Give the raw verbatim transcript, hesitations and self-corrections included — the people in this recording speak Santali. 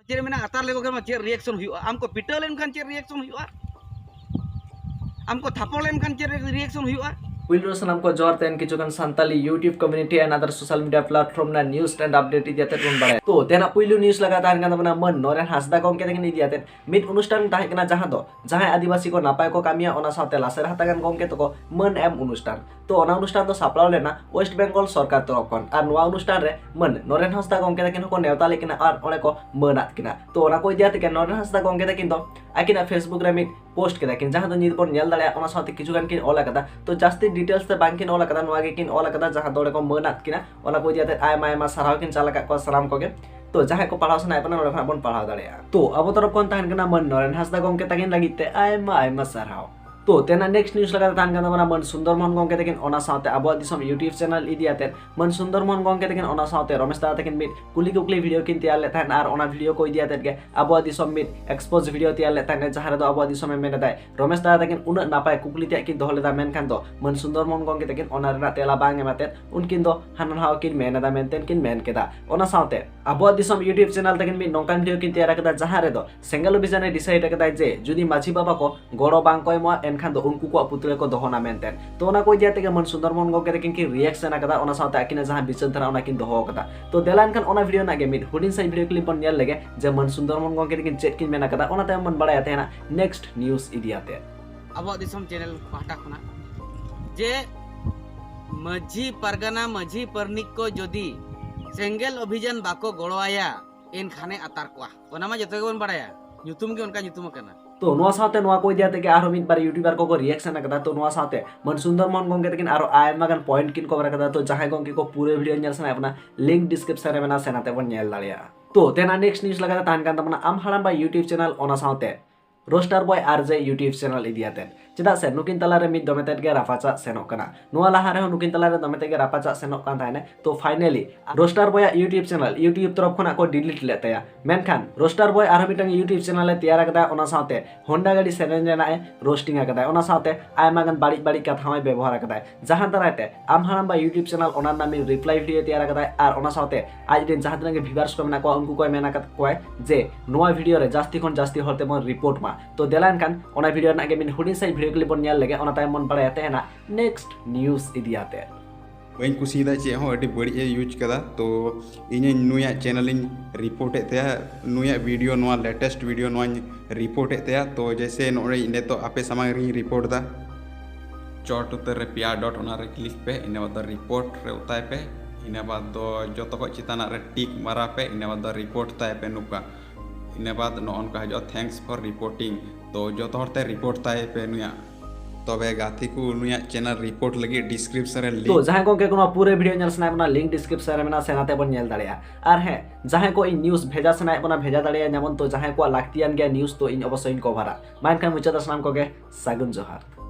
ᱪᱮᱫ ᱢᱮᱱᱟ, ᱟᱛᱟᱨ ᱞᱮᱠᱚ ᱠᱷᱟᱱ ᱢᱟ ᱪᱮᱫ reaction ᱦᱩᱭᱩᱜᱼᱟ? ᱟᱢ ᱠᱚ ᱯᱤᱴᱟᱹᱣ ᱞᱮᱱᱠᱷᱟᱱ ᱪᱮᱫ reaction ᱦᱩᱭᱩᱜᱼᱟ? ᱟᱢ ᱠᱚ ᱛᱷᱟᱯᱚᱲ ᱞᱮᱱᱠᱷᱟᱱ ᱪᱮᱫ reaction ᱦᱩᱭᱩᱜᱼᱟ? ᱯᱩᱭᱞᱩ ᱨᱮ ᱥᱟᱱᱟᱢ ᱠᱚ ᱡᱚᱦᱟᱨ ᱛᱮᱱ ᱠᱤᱪᱷᱩ ᱜᱟᱱ Santali YouTube community and other social media platform ᱨᱮᱱᱟᱜ news and update ᱤᱫᱤ ᱟᱛᱮᱫ ᱵᱚᱱ ᱵᱟᱲᱟᱭᱟ᱾ ᱛᱚ ᱛᱮᱱᱟᱜ ᱯᱩᱭᱞᱩ news ᱞᱟᱜᱟ ᱛᱟᱦᱮᱱ ᱠᱟᱱ ᱛᱟᱵᱚᱱᱟ ᱢᱟᱹᱱ ᱱᱚᱨᱮᱱ ᱦᱟᱸᱥᱫᱟ ᱜᱚᱢᱠᱮ ᱛᱟᱹᱠᱤᱱ ᱤᱫᱤ ᱟᱛᱮᱫ ᱢᱤᱫ ᱚᱱᱩᱥᱴᱷᱟᱱ ᱛᱟᱦᱮᱸ ᱠᱟᱱᱟ, ᱡᱟᱦᱟᱸ ᱫᱚ ᱡᱟᱦᱟᱸᱭ ᱟᱹᱫᱤᱵᱟᱹᱥᱤ ᱠᱚ ᱱᱟᱯᱟᱭ ᱠᱚ ᱠᱟᱹᱢᱤᱭᱟ, ᱚᱱᱟ ᱥᱟᱶᱛᱮ ᱞᱟᱥᱮᱨ ᱦᱟᱛᱟᱝ ᱜᱚᱢᱠᱮ ᱛᱟᱠᱚ ᱢᱟᱹᱱ ᱮᱢ ᱚᱱᱩᱥᱴᱷᱟᱱ᱾ ᱛᱚ ᱚᱱᱟ ᱚᱱᱩᱥᱴᱷᱟᱱ ᱫᱚ ᱥᱟᱯᱲᱟᱣ ᱞᱮᱱᱟ West Bengal ᱥᱚᱨᱠᱟᱨ ᱛᱚᱨᱚᱯ ᱠᱷᱚᱱ, ᱟᱨ ᱱᱚᱣᱟ ᱚᱱᱩᱥᱴᱷᱟᱱ ᱨᱮ ᱢᱟᱹᱱ ᱱᱚᱨᱮᱱ ᱦᱟᱸᱥᱫᱟ ᱜᱚᱢᱠᱮ ᱛᱟᱹᱠᱤᱱ ᱦᱚᱸᱠᱚ ᱱᱮᱣᱛᱟ ᱞᱮᱫ ᱠᱤᱱᱟ ᱟᱨ ᱚᱸᱰᱮ ᱠᱚ ᱢᱟᱹᱱ ᱟᱫ ᱠᱤᱱᱟ᱾ ᱛᱚ ᱚᱱᱟ ᱠᱚ ᱤᱫᱤ ᱟᱛᱮ ᱜᱮ ᱱᱚᱨᱮᱱ ᱦᱟᱸᱥᱫᱟ ᱜᱚᱢᱠᱮ ᱛᱟᱹᱠᱤᱱ ᱫᱚ ᱟᱹᱠᱤᱱᱟᱜ Facebook ᱨᱮ ᱢᱤᱫ post ᱠᱮᱫᱟ ᱠᱤᱱ, ᱡᱟᱦᱟᱸ ᱫᱚ ᱱᱤᱛ ᱵᱚᱱ ᱧᱮᱞ ᱫᱟᱲᱮᱭᱟᱜᱼᱟ, ᱚᱱᱟ ᱥᱟᱶᱛᱮ ᱠᱤᱪᱷᱩ ᱜᱟᱱ ᱠᱤᱱ ᱚᱞ ᱟᱠᱟᱫᱟ᱾ ᱛᱚ ᱡᱟᱹᱥᱛᱤ details ᱛᱮ ᱵᱟᱝ ᱠᱤᱱ ᱚᱞ ᱟᱠᱟᱫᱟ, ᱱᱚᱣᱟ ᱜᱮ ᱠᱤᱱ ᱚᱞ ᱟᱠᱟᱫᱟ, ᱡᱟᱦᱟᱸ ᱫᱚ ᱚᱸᱰᱮ ᱠᱚ ᱢᱟᱹᱱ ᱟᱫ ᱠᱤᱱᱟ, ᱚᱱᱟ ᱠᱚ ᱤᱫᱤ ᱟᱛᱮ ᱟᱭᱢᱟ ᱟᱭᱢᱟ ᱥᱟᱨᱦᱟᱣ ᱠᱤᱱ ᱪᱟᱞ ᱟᱠᱟᱫ ᱠᱚᱣᱟ ᱥᱟᱱᱟᱢ ᱠᱚᱜᱮ᱾ ᱛᱚ ᱡᱟᱦᱟᱸᱭ ᱠᱚ ᱯᱟᱲᱦᱟᱣ ᱥᱟᱱᱟᱭᱮᱫ ᱵᱚᱱᱟ, ᱱᱚᱰᱮ ᱠᱷᱚᱱᱟᱜ ᱵᱚᱱ ᱯᱟᱲᱦᱟᱣ ᱫᱟᱲᱮᱭᱟᱜᱼᱟ᱾ ᱛᱚ ᱟᱵᱚ ᱛᱚᱨᱚᱯ ᱠᱷᱚᱱ ᱛᱟᱦᱮᱱ ᱠᱟᱱᱟ ᱢᱟᱹᱱ ᱱᱚᱨᱮᱱ ᱦᱟᱸᱥᱫᱟ ᱜᱚᱢᱠᱮ ᱛᱟᱹᱠᱤᱱ ᱞᱟᱹᱜᱤᱫ ᱛᱮ ᱟᱭᱢᱟ ᱟᱭᱢᱟ ᱥᱟᱨᱦᱟᱣ᱾ ᱛᱚ ᱛᱮᱱᱟᱜ next news ᱞᱮᱠᱟᱛᱮ ᱛᱟᱦᱮᱱ ᱠᱟᱱ ᱛᱟᱵᱚᱱᱟ ᱢᱟᱹᱱ ᱥᱩᱱᱫᱚᱨ ᱢᱳᱦᱚᱱ ᱜᱚᱢᱠᱮ ᱛᱟᱹᱠᱤᱱ, ᱚᱱᱟ ᱥᱟᱶᱛᱮ ᱟᱵᱚᱣᱟᱜ ᱫᱤᱥᱚᱢ YouTube channel ᱤᱫᱤ ᱟᱛᱮᱫ ᱢᱟᱹᱱ ᱥᱩᱱᱫᱚᱨ ᱢᱳᱦᱚᱱ ᱜᱚᱢᱠᱮ ᱛᱟᱹᱠᱤᱱ, ᱚᱱᱟ ᱥᱟᱶᱛᱮ ᱨᱚᱢᱮᱥ ᱫᱟᱫᱟ ᱛᱟᱹᱠᱤᱱ ᱢᱤᱫ ᱠᱩᱞᱤ ᱠᱩᱠᱞᱤ video ᱠᱤᱱ ᱛᱮᱭᱟᱨ ᱞᱮᱫ ᱛᱟᱦᱮᱸᱫ, ᱟᱨ ᱚᱱᱟ video ᱠᱚ ᱤᱫᱤ ᱟᱛᱮᱫ ᱜᱮ ᱟᱵᱚᱣᱟᱜ ᱫᱤᱥᱚᱢ ᱢᱤᱫ expose video ᱛᱮᱭᱟᱨ ᱞᱮᱫ ᱛᱟᱦᱮᱸᱫ, ᱡᱟᱦᱟᱸ ᱨᱮᱫᱚ ᱟᱵᱚᱣᱟᱜ ᱫᱤᱥᱚᱢᱮ ᱢᱮᱱ ᱮᱫᱟᱭ, ᱨᱚᱢᱮᱥ ᱫᱟᱫᱟ ᱛᱟᱹᱠᱤᱱ ᱩᱱᱟᱹᱜ ᱱᱟᱯᱟᱭ ᱠᱩᱠᱞᱤ ᱛᱮᱭᱟᱜ ᱠᱤᱱ ᱫᱚᱦᱚ ᱞᱮᱫᱟ, ᱢᱮᱱᱠᱷᱟᱱ ᱫᱚ ᱢᱟᱹᱱ ᱥᱩᱱᱫᱚᱨ ᱢᱳᱦᱚᱱ ᱜᱚᱢᱠᱮ ᱛᱟᱹᱠᱤᱱ ᱚᱱᱟ ᱨᱮᱱᱟᱜ ᱛᱮᱞᱟ ᱵᱟᱝ ᱮᱢ ᱟᱛᱮᱫ ᱩᱱᱠᱤᱱ ᱫᱚ ᱦᱟᱱᱟ ᱱᱟᱣᱟ ᱠᱤᱱ ᱢᱮᱱ ᱮᱫᱟ ᱢᱮᱱᱛᱮ ᱠᱤᱱ ᱢᱮᱱ ᱠᱮᱫᱟ᱾ ᱚᱱᱟ ᱥᱟᱶᱛᱮ ᱟᱵᱚᱣᱟᱜ ᱫᱤᱥᱚᱢ YouTube channel ᱛᱟᱹᱠᱤᱱ ᱢᱤᱫ ᱱᱚᱝᱠᱟᱱ video ᱠᱤᱱ ᱛᱮᱭᱟᱨ ᱟᱠᱟᱫᱟ, ᱡᱟᱦᱟᱸ ᱨᱮᱫᱚ ᱥᱮᱸᱜᱮᱞ ᱚᱵᱷᱤᱡᱟᱱᱮ decide ᱟᱠᱟᱫᱟᱭ ᱡᱮ ᱡᱩᱫᱤ ᱢᱟᱹᱡᱷᱤ ᱵᱟᱵᱟ ᱠᱚ ᱜᱚᱲᱚ ᱵᱟᱝ ᱠᱚ ᱮᱢᱚᱜᱼᱟ, ᱮᱱᱠᱷᱟᱱ ᱫᱚ ᱩᱱᱠᱩ ᱠᱚᱣᱟᱜ ᱯᱩᱛᱲᱟᱹ ᱠᱚ ᱫᱚᱦᱚᱱᱟ ᱢᱮᱱᱛᱮ᱾ ᱛᱚ ᱚᱱᱟ ᱠᱚ ᱤᱫᱤ ᱟᱛᱮ ᱜᱮ ᱢᱟᱹᱱ ᱥᱩᱱᱫᱚᱨ ᱢᱳᱦᱚᱱ ᱜᱚᱢᱠᱮ ᱛᱟᱹᱠᱤᱱ ᱠᱤᱱ reaction ᱟᱠᱟᱫᱟ, ᱚᱱᱟ ᱥᱟᱶᱛᱮ ᱟᱹᱠᱤᱱᱟᱜ ᱡᱟᱦᱟᱸ ᱵᱤᱪᱟᱹᱨ ᱫᱷᱟᱨᱟ ᱚᱱᱟ ᱠᱤᱱ ᱫᱚᱦᱚ ᱟᱠᱟᱫᱟ᱾ ᱛᱚ ᱫᱮᱞᱟ ᱮᱱᱠᱷᱟᱱ ᱚᱱᱟ video ᱨᱮᱱᱟᱜ ᱜᱮ ᱢᱤᱫ ᱦᱩᱰᱤᱧ ᱥᱟᱺᱦᱤᱡ video clip ᱵᱚᱱ ᱧᱮᱞ ᱞᱮᱜᱮ ᱡᱮ ᱢᱟᱹᱱ ᱥᱩᱱᱫᱚᱨ ᱢᱳᱦᱚᱱ ᱜᱚᱢᱠᱮ ᱛᱟᱹᱠᱤᱱ ᱪᱮᱫ ᱠᱤᱱ ᱢᱮᱱ ᱟᱠᱟᱫᱟ, ᱚᱱᱟ ᱛᱟᱭᱚᱢ ᱵᱚᱱ ᱵᱟᱲᱟᱭᱟ ᱛᱟᱦᱮᱱᱟ next news ᱤᱫᱤ ᱟᱛᱮ᱾ ᱟᱵᱚᱣᱟᱜ ᱫᱤᱥᱚᱢ channel ᱯᱟᱦᱴᱟ ᱠᱷᱚᱱᱟᱜ ᱡᱮ ᱢᱟᱹᱡᱷᱤ ᱯᱟᱨᱜᱟᱱᱟ, ᱢᱟᱹᱡᱷᱤ ᱯᱟᱨᱱᱤᱠ ᱠᱚ ᱡᱩᱫᱤ ᱥᱮᱸᱜᱮᱞ ᱚᱵᱷᱤᱡᱟᱱ ᱵᱟᱠᱚ ᱜᱚᱲᱚᱣᱟᱭᱟ, ᱮᱱᱠᱷᱟᱱᱮ ᱟᱛᱟᱨ ᱠᱚᱣᱟ᱾ ᱚᱱᱟ ᱢᱟ ᱡᱚᱛᱚ ᱜᱮᱵᱚᱱ ᱵᱟᱲᱟᱭᱟ, ᱧᱩᱛᱩᱢ ᱜᱮ ᱚᱱᱠᱟ ᱧᱩᱛᱩᱢ ᱟᱠᱟᱱᱟ᱾ ᱛᱚ ᱱᱚᱣᱟ ᱥᱟᱶᱛᱮ ᱱᱚᱣᱟ ᱠᱚ ᱤᱫᱤ ᱟᱛᱮ ᱜᱮ ᱟᱨᱦᱚᱸ ᱢᱤᱫ ᱵᱟᱨ YouTuber ᱠᱚᱠᱚ reaction ᱟᱠᱟᱫᱟ᱾ ᱛᱚ ᱱᱚᱣᱟ ᱥᱟᱶᱛᱮ ᱢᱟᱹᱱ ᱥᱩᱱᱫᱚᱨ ᱢᱳᱦᱚᱱ ᱜᱚᱢᱠᱮ ᱛᱟᱹᱠᱤᱱ ᱟᱨᱚ ᱟᱭᱢᱟ ᱜᱟᱱ point ᱠᱤᱱ cover ᱟᱠᱟᱫᱟ᱾ ᱛᱚ ᱡᱟᱦᱟᱸᱭ ᱜᱚᱢᱠᱮ ᱠᱚ ᱯᱩᱨᱟᱹ video ᱧᱮᱞ ᱥᱟᱱᱟᱭᱮᱫ ᱵᱚᱱᱟ, link description ᱨᱮ ᱢᱮᱱᱟᱜᱼᱟ, ᱥᱮᱱ ᱟᱛᱮ ᱵᱚᱱ ᱧᱮᱞ ᱫᱟᱲᱮᱭᱟᱜᱼᱟ᱾ ᱛᱚ ᱛᱮᱱᱟᱜ next news ᱞᱮᱠᱟᱛᱮ ᱛᱟᱦᱮᱱ ᱠᱟᱱ ᱛᱟᱵᱚᱱᱟ ᱟᱢ ᱦᱟᱲᱟᱢᱵᱟ YouTube channel, ᱚᱱᱟ ᱥᱟᱶᱛᱮ Roaster Boy R J YouTube channel ᱤᱫᱤ ᱟᱛᱮ᱾ ᱪᱮᱫᱟᱜ ᱥᱮ ᱱᱩᱠᱤᱱ ᱛᱟᱞᱟᱨᱮ ᱢᱤᱫ ᱫᱚᱢᱮ ᱛᱮᱫ ᱜᱮ ᱨᱟᱯᱟᱪᱟᱜ ᱥᱮᱱᱚᱜ ᱠᱟᱱᱟ᱾ ᱱᱚᱣᱟ ᱞᱟᱦᱟ ᱨᱮᱦᱚᱸ ᱱᱩᱠᱤᱱ ᱛᱟᱞᱟᱨᱮ ᱫᱚᱢᱮ ᱛᱮᱫ ᱜᱮ ᱨᱟᱯᱟᱪᱟᱜ ᱥᱮᱱᱚᱜ ᱠᱟᱱ ᱛᱟᱦᱮᱱᱟ᱾ ᱛᱚ finally ᱨᱳᱥᱴᱟᱨ ᱵᱚᱭᱟᱜ YouTube ᱪᱮᱱᱮᱞ YouTube ᱛᱚᱨᱚᱯ ᱠᱷᱚᱱᱟᱜ ᱠᱚ ᱰᱤᱞᱤᱴ ᱞᱮᱫ ᱛᱟᱭᱟ᱾ ᱢᱮᱱᱠᱷᱟᱱ ᱨᱳᱥᱴᱟᱨ ᱵᱚᱭ ᱟᱨᱦᱚᱸ ᱢᱤᱫᱴᱟᱝ YouTube ᱪᱮᱱᱮᱞ ᱮ ᱛᱮᱭᱟᱨ ᱟᱠᱟᱫᱟ, ᱚᱱᱟ ᱥᱟᱶᱛᱮ ᱦᱳᱱᱰᱟ ᱜᱟᱹᱰᱤ ᱥᱮᱨᱮᱧ ᱨᱮᱱᱟᱜ ᱮ ᱨᱳᱥᱴᱤᱝ ᱟᱠᱟᱫᱟᱭ, ᱚᱱᱟ ᱥᱟᱶᱛᱮ ᱟᱭᱢᱟ ᱜᱟᱱ ᱵᱟᱹᱲᱤᱡ ᱵᱟᱹᱲᱤᱡ ᱠᱟᱛᱷᱟ ᱦᱚᱸᱭ ᱵᱮᱵᱚᱦᱟᱨ ᱟᱠᱟᱫᱟᱭ, ᱡᱟᱦᱟᱸ ᱫᱟᱨᱟᱭ ᱛᱮ ᱟᱢ ᱦᱟᱲᱟᱢ ᱵᱟ YouTube ᱪᱮᱱᱮᱞ ᱚᱱᱟ ᱨᱮᱱᱟᱜ ᱢᱤᱫ ᱨᱤᱯᱞᱟᱭ ᱵᱷᱤᱰᱤᱭᱳ ᱛᱮᱭᱟᱨ ᱟᱠᱟᱫᱟᱭ᱾ ᱟᱨ ᱚᱱᱟ ᱥᱟᱶᱛᱮ ᱟᱡ ᱨᱮᱱ ᱡᱟᱦᱟᱸ ᱛᱤᱱᱟᱹᱜ ᱜᱮ ᱵᱷᱤᱭᱩᱣᱟᱨᱥ ᱠᱚ ᱢᱮᱱᱟᱜ ᱟᱠᱟᱫ ᱠᱚᱣᱟ ᱡᱮ ᱱᱚᱣᱟ ᱵᱷᱤᱰᱤᱭᱳ ᱨᱮ ᱡᱟᱹᱥᱛᱤ ᱠᱷᱚᱱ ᱡᱟᱹᱥᱛᱤ ᱦᱚᱲ ᱛᱮᱵᱚᱱ ᱨᱤᱯᱳᱨᱴ ᱢᱟ᱾ ᱛᱚ ᱫᱮᱞᱟ ᱮᱱᱠᱷᱟᱱ ᱚᱱᱟ ᱵᱷᱤᱰᱤᱭᱳ ᱨᱮᱱᱟᱜ ᱜᱮ ᱢᱤᱫ ᱦᱩᱰᱤᱧ ᱥᱟᱺᱦᱤᱡ ᱵᱷᱤᱰᱤᱭᱳ ᱠᱞᱤᱯ ᱵᱚᱱ ᱧᱮᱞ ᱞᱮᱜᱮ, ᱚᱱᱟ ᱛᱟᱭᱚᱢ ᱵᱚᱱ ᱵᱟᱲᱟᱭᱟ ᱛᱮᱦᱮᱧᱟᱜ ᱱᱮᱠᱥᱴ ᱱᱤᱭᱩᱡᱽ ᱤᱫᱤ ᱟᱛᱮ᱾ ᱵᱟᱹᱧ ᱠᱩᱥᱤᱭᱟᱫᱟ ᱪᱮᱫ ᱦᱚᱸ, ᱟᱹᱰᱤ ᱵᱟᱹᱲᱤᱡ ᱮ ᱤᱭᱩᱡᱽ ᱠᱟᱫᱟ᱾ ᱛᱚ ᱤᱧ ᱱᱩᱭᱟᱜ ᱪᱮᱱᱮᱞ ᱤᱧ ᱨᱤᱯᱳᱨᱴ ᱮᱫ ᱛᱟᱭᱟ, ᱱᱩᱭᱟᱜ ᱵᱷᱤᱰᱤᱭᱳ, ᱱᱚᱣᱟ ᱞᱮᱴᱮᱥᱴ ᱵᱷᱤᱰᱤᱭᱳ ᱱᱚᱣᱟᱧ ᱨᱤᱯᱳᱨᱴ ᱮᱫ ᱛᱟᱭᱟ᱾ ᱛᱚ ᱡᱮᱭᱥᱮ ᱱᱚᱜᱼᱚᱭ ᱱᱤᱛᱚᱜ ᱟᱯᱮ ᱥᱟᱢᱟᱝ ᱨᱤᱧ ᱨᱤᱯᱳᱨᱴ ᱮᱫᱟ᱾ ᱪᱚᱴ ᱩᱛᱟᱹᱨ ᱨᱮ ᱯᱮᱭᱟ ᱰᱚᱴ, ᱚᱱᱟ ᱨᱮ ᱠᱞᱤᱠ ᱯᱮ, ᱤᱱᱟᱹ ᱵᱟᱫ ᱫᱚ ᱨᱤᱯᱳᱨᱴ ᱨᱮ ᱚᱛᱟᱭ ᱯᱮ, ᱤᱱᱟᱹ ᱵᱟᱫ ᱫᱚ ᱡᱚᱛᱚ ᱠᱷᱚᱡ ᱪᱮᱛᱟᱱᱟᱜ ᱨᱮ ᱴᱤᱠ ᱢᱟᱨᱟ ᱯᱮ, ᱤᱱᱟᱹ ᱵᱟᱫ ᱫᱚ ᱨᱤᱯᱳᱨᱴ ᱛᱟᱭ ᱯᱮ ᱱᱚᱝᱠᱟ᱾ ᱤᱱᱟᱹ ᱵᱟᱫ ᱱᱚᱜᱼᱚ ᱱᱚᱝᱠᱟ ᱦᱤᱡᱩᱜᱼᱟ, "Thanks for reporting." ᱛᱚ ᱡᱚᱛᱚ ᱦᱚᱲ ᱛᱮ ᱨᱤᱯᱳᱨᱴ ᱛᱟᱭ ᱯᱮ ᱱᱩᱭᱟᱜ᱾ ᱛᱚᱵᱮ ᱜᱟᱛᱮ ᱠᱚ, ᱱᱩᱭᱟᱜ ᱪᱮᱱᱮᱞ ᱨᱤᱯᱳᱨᱴ ᱞᱟᱹᱜᱤᱫ ᱰᱤᱥᱠᱨᱤᱯᱥᱚᱱ ᱨᱮ ᱛᱚ ᱞᱤᱝᱠ ᱡᱟᱦᱟᱸᱭ ᱜᱚᱝᱠᱮ ᱠᱚ ᱱᱚᱣᱟ ᱯᱩᱨᱟᱹ ᱵᱷᱤᱰᱤᱭᱳ ᱧᱮᱞ ᱥᱟᱱᱟᱭᱮᱫ ᱵᱚᱱᱟ, ᱞᱤᱝᱠ ᱰᱤᱥᱠᱨᱤᱯᱥᱚᱱ ᱨᱮ ᱢᱮᱱᱟᱜᱼᱟ, ᱥᱮ ᱱᱟᱛᱮ ᱵᱚᱱ ᱧᱮᱞ ᱫᱟᱲᱮᱭᱟᱜᱼᱟ᱾ ᱟᱨ ᱦᱮᱸ, ᱡᱟᱦᱟᱸᱭ ᱠᱚ ᱤᱧ ᱱᱤᱭᱩᱡᱽ ᱵᱷᱮᱡᱟ ᱥᱟᱱᱟᱭᱮᱫ ᱵᱚᱱᱟ, ᱵᱷᱮᱡᱟ ᱫᱟᱲᱮᱭᱟᱧᱟ ᱵᱚᱱ᱾ ᱛᱚ ᱡᱟᱦᱟᱸᱭ ᱠᱚᱣᱟᱜ ᱞᱟᱹᱠᱛᱤᱭᱟᱱ ᱜᱮᱭᱟ ᱱᱤᱭᱩᱡᱽ, ᱛᱚ ᱤᱧ ᱚᱵᱚᱥᱥᱳᱭ ᱤᱧ ᱠᱚᱵᱷᱟᱨᱟ᱾ ᱢᱟ ᱮᱱᱠᱷᱟᱱ ᱢᱩᱪᱟᱹᱫ ᱨᱮ ᱥᱟᱱᱟᱢ ᱠᱚᱜᱮ ᱥᱟᱹᱜᱩᱱ ᱡᱚᱦᱟᱨ᱾